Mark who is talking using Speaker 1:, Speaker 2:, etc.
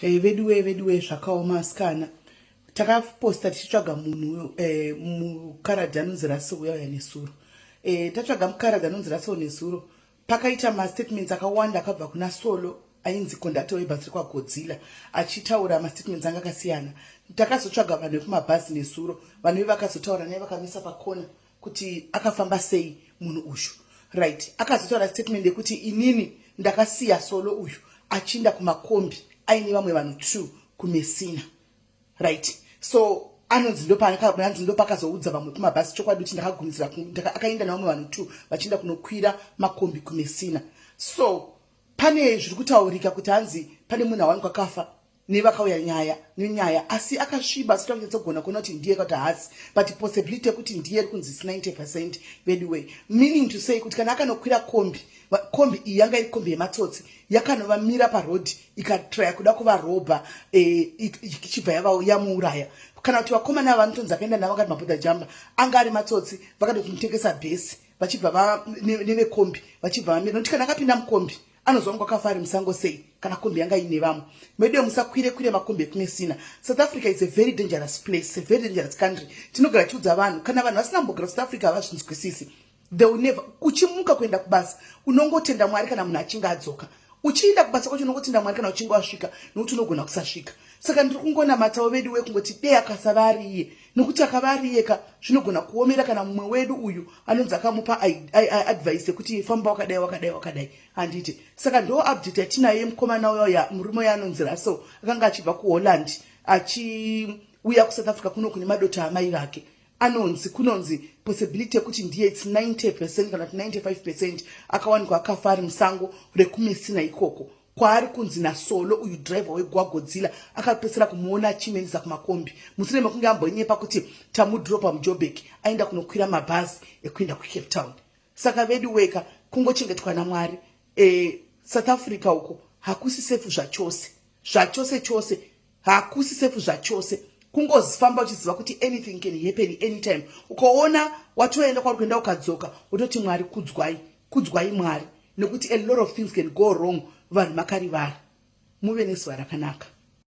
Speaker 1: Hey, veduwe veduwe, zvakaoma asikana. Takaposta tichitsvaga munhu mukaradhi anonzi Russell uya uya nesuro. Tatsvaga mukaradhi anonzi Russell nesuro, pakaita mastatements akawanda akabva kuna Solo ainzi conductor webhasi rekwaGodzilla, achitaura mastatements anga akasiyana. Takazotsvaga vanhu vekumabhazi nesuro, vanhu ve vakazotaura naye, vakamisa pakona kuti akafamba sei munhu uyu, right? Akazotaura statement yekuti, "Inini ndakasiya Solo uyu achiinda kumakombi aine vamwe vanhu two kuMessina," right? So anonzi ndopaanzi ndopakazoudza vamwe kumabhasi chokwadi kuti ndakagumisira akaenda nevamwe vanhu two vachienda kunokwira makombi kuMessina. So pane zviri kutaurika kuti hanzi pane munhu awanikwa akafa nevakauya nyaya nenyaya, asi akasviba, asi takunyatsogona kuona kuti ndiye kuti haasi, but possibility yekuti ndiye iri kunzi 90%, anyway, meaning to say kuti kana akanokwira kombi, kombi iyi yanga iri kombi yematsotsi, yakanovamira parodhi, ikatraya kuda kuvarobha, ichibva yamuuraya. Kana kuti vakomana ava vanotonzi akaenda navo vakati mabhodha jamba anga ari matsotsi, vakatokumutengesa bhesi, vachibva nevekombi vachibva vamira, nokuti kana akapinda mukombi anozwa kunge akafa ari musango sei kana kombi yanga ine vamwe medu. Musakwire kwire makombi ekuMessina. South Africa is a very dangerous place, a very dangerous country. Tinogara tiudza vanhu, kana vanhu vasina kumbogara South Africa havazvinzwisisi. They will never. Uchimuka kuenda kubasa unongotenda Mwari kana munhu achinge adzoka. Uchienda kubasa kwacho unongotenda Mwari kana uchinge wasvika, nokuti unogona kusasvika. Saka ndiri kungonamatawo vedu wekungoti dei akasava ari iye, nokuti akava ari iyeka zvinogona kuomera. Kana mumwe wedu uyu anonzi akamupa advice yekuti famba wakadai, wakadai, wakadai, handiti? Saka ndo update yatinayo yemukomana uyoya, murume uyo anonzi Russell, akanga achibva kuHolland achiuya kuSouth Africa kuno kune madota amai vake. Anonzi kunonzi possibility yekuti ndiye, it's 90% kana kuti 95%, akawanikwa akafa ari musango rekuMessina ikoko kwaari kunzi naSolo uyu driver wegwaGodzilla akapedzisira kumuona achimuendesa kumakombi, mushure mekunge ambonyepa kuti tamudropa muJoburg, aenda kunokwira mabhazi ekuenda kuCape Town. Saka vedu weka, kungochengetwa naMwari. South Africa uko hakusi safe zvachose, zvachose chose, hakusi safe zvachose. Kungozifamba uchiziva kuti anything can happen anytime. Ukaona watoenda kwauri kuenda, ukadzoka, wototi, "Mwari kudzwai, kudzwai Mwari," nekuti a lot of things can go wrong. Vanhu makarivara. Muve nezuva rakanaka.